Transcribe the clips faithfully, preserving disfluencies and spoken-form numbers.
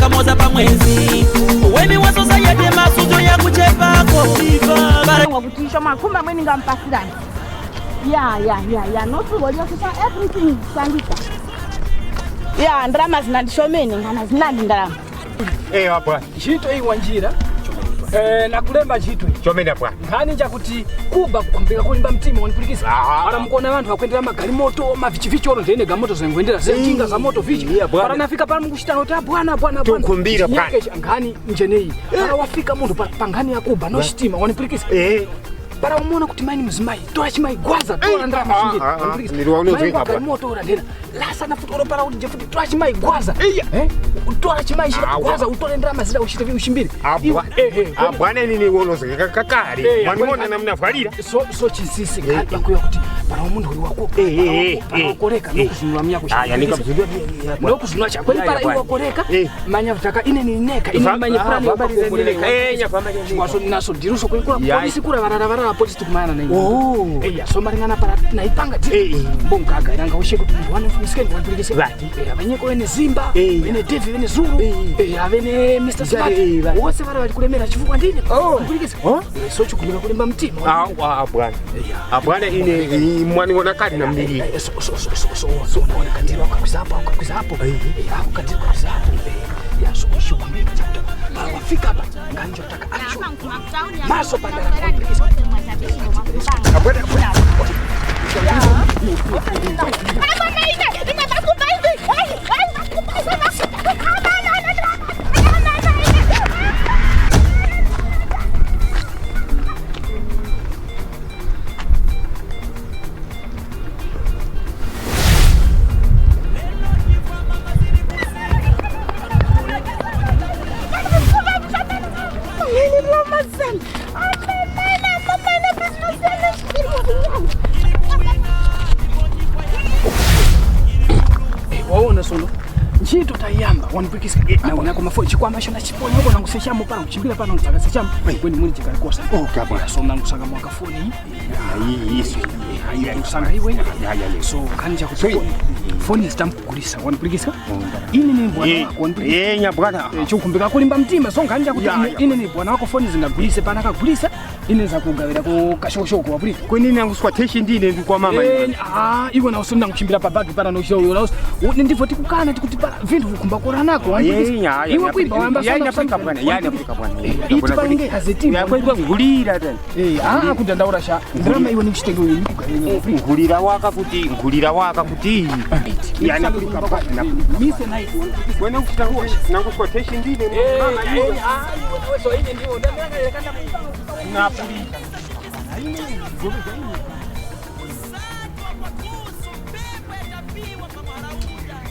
Moza pa mwezi. Weni wa society masujo ya kuchepako. Ngwa kuti isho makhumba mweni ngampasirani. Ya, ya, ya, ya. Nosuko lyo kusa everything sangika. Ya, ndarama zinandishomene, ngana zinandi ndarama. Eh, wapwa. Ntchito iyi wanjira. Eh, na kulemba ntchito iyi. Chomene, wapwa. Nkhani nchakuti Kuba kukhumbika kulimba mtima, wanipulikisa. Aha. Para mukuona ŵanthu ŵakwendera magalimoto, mavichivichi, oro ndene gamoto zengwendera, zenjinga za moto vichi. Iya, bwana. Para nafika pano mukuchita kuti, "Ah, bwana, bwana, bwana." Tukhumbira, bwana. Nyekecha, nkhani njeneyi. Para wafika munthu pa, pa nkhani ya Kuba, no chitima, wanipulikisa. Eh. Para umona kuti mayi ni mzimayi, tora chimayi gwaza, tora ndalama ah, zingine. Ah, ah, wanipulikisa. Mayi ni mzimayi, galimoto, ora ndena. Lasa na futi oro para kuti jefuti twa chimayi gwaza. Iya. Eh? Utwala chimayi chira gwaza, utole ndalama zira uchite vyo uchimbire. Abwa. Eh, eh, abwa neni ni wono zika kakari. Eh, mwani wona namna vwalira. So, so chisisi kati yakuya kuti para umuntu uri wako. Eh, eh, eh. Para wakoreka no kuzunwa mya kushika. Ah, yani kabzunwa. No kuzunwa cha. Kwani para iwe wakoreka. Manya vutaka ine ni neka ine manya plan yo pakukoreka. Eh, nya pamba. Chikwaso naso ndiruso kwikura polisi kura varara varara polisi tukumana na ine. Oh. Eh, ya so maringana para na ipanga ti. Eh, eh. Bonga gairanga ushe kuti muntu wane mfumisikeni wambilikise. Right. Eh, avanyeko vene Zimba, eh, vene Devi, vene Zulu, eh, avene mister Smart. Eh, right. Wose vara vari kulemera chifukwa ndine. Oh. Wambilikise. Oh. Eh, so chikubira kulemba mtima. Ah, ah, bwana. Eh, ya. Ah, bwana ine, eh, mwani wona kali na mbiri. Eh, eh, so, so, so, so, so, so, unaona kandiro kakwizapo, kakwizapo. Eh. Eh, ako kandiro kakwizapo. Eh, ya, so, so, kumbika chakuta. Para wafika hapa, nganjo taka action. Maso pandala. Eh, waona sono? Ntchito tayamba, wanipikisa. Eh, na unako mafoni, chikwama icho na chiponya uko na kusechamo pano, kuchimbira pano, nsaka sechamo. Eh. Kweni muli chikali kosa. Oh, kabisa. So, nangu saka mwaka foni. Ayi, iso. Ayi, kusanga iwe. Ya, ya, ya. So, kani cha kuti foni, foni zitamkugulisa, wanipulikisa? Ine ni bwana wako, wanipulikisa? Eh, nya bwana. Eh, chikumbika kulimba mtima, so, kani cha kuti ine ni bwana wako foni zingagulise, pana kagulisa, ine zakugawira ku kashoshoko, wapulika? Kweni ine anguswa teshi ndine ndi kwa mama. Eh, ah, iwe na usunda kuchimbira pa bagi pana no show, na us-, u-, ndivyo tikukana tikuti pa, vinthu vikumba kora nako, wanipulikisa? Iwe kuiba, wamba sana. Ya, napulika bwana, ya, napulika bwana. Iti pange hazeti. Ya, kwa ngulira tena. Eh, ah, kudandaura sha. Ndarama iwe nikuchitenge uyu nikugaine. Nkhulira waka kuti, nkhulira waka kuti. Yani kulika bwana. Mise nice. Wene kuchita huwa, nangu quotation ndine. Eh, mama, eh, iwe. Ah, iwe, iwe, so ine ndiwo. Napulika.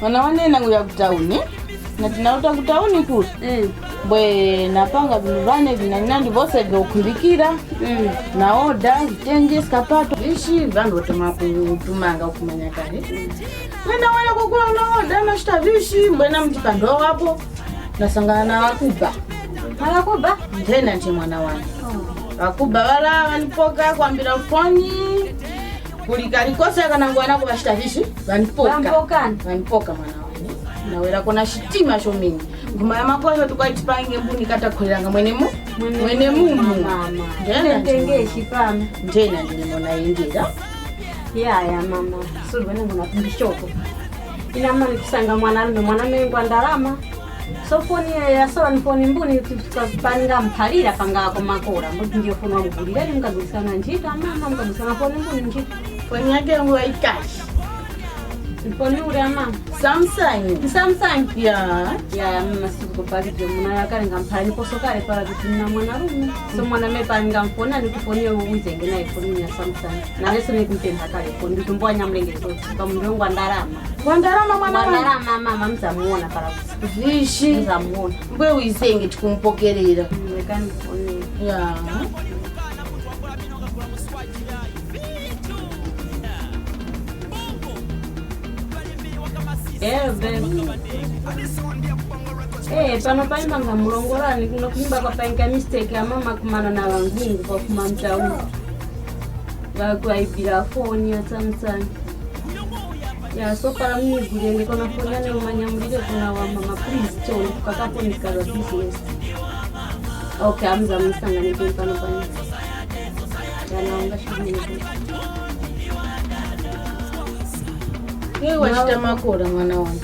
Mwana wane nangu ya kutauni. Nati nauta kutauni kuti. Mm. Bwe napanga vinthu vane vinanandi vose vyokhumbikira. Mm. Na oda, vitenje, skapato. Vishi, vandu vatoma kutumanga kumanya kale. Wena wala kukula una oda, mashita vishi, mbwena mti pandowapo. Nasangana na wakuba. Wakuba? Ndena nje mwana wangu. Wakuba wala wanipoka kwambira foni. Kuli kalikose akanangwanako ŵachita vichi? Ŵanipoka. Ŵanipoka mwana wane. Nawera kona chitima chomene. Nkhuma ya makosho tukwaiti pange mbuni katakholelanga mwene mu? Mwene mumu. Mama. Ndena ndine mona yendera. Yaya mama. Suli wene ngona kumbi choko. Ina mani kusanga mwana alume, mwana mengo andalama. So foni ya, ya sola ni foni mbuni, tu-, tu-, pani ngamphalira pangako makora, mbuti ndiyo foni wamugulireni, mukagwirizana ntchito, amama, mukagwirizana foni mbuni ntchito. Foni yake yangu yayikashi. Foni uli amama? Samsung. Ni Samsung? Ya. Ya, ya, mama, siku palije, muna yakale ngamphalani poso kale pala kuti muna mwana rume. So mwana me pani ngamfona, ni kuti foni yo wizenge naye foni ya Samsung. Na leso ni kumpenda kale foni, nditumbo wanyamulenge toti, pa mlongo wa ndalama. Wa ndalama mwana wa ndalama, mama, mzamuona pala. Vishi. Nzamuona. Mbwe wizenge tikumpokerera. Lekani kuone. Ya. Eh, baby. Eh, pano paimba ngamulongolani kuno kunyumba kwapainga mistake ya mama kumana na ŵangungu pakuma mtauni. Ŵakuŵaibira foni ya Samsung. Ya, so para mimi gulende kona foni yane umanyamulire kuna wa mama, please, cho ndikukakapo ndikaza business. Okay, amuza musangane pano pano. Yana unga shibini. Iwe wachita makora mwana wangu.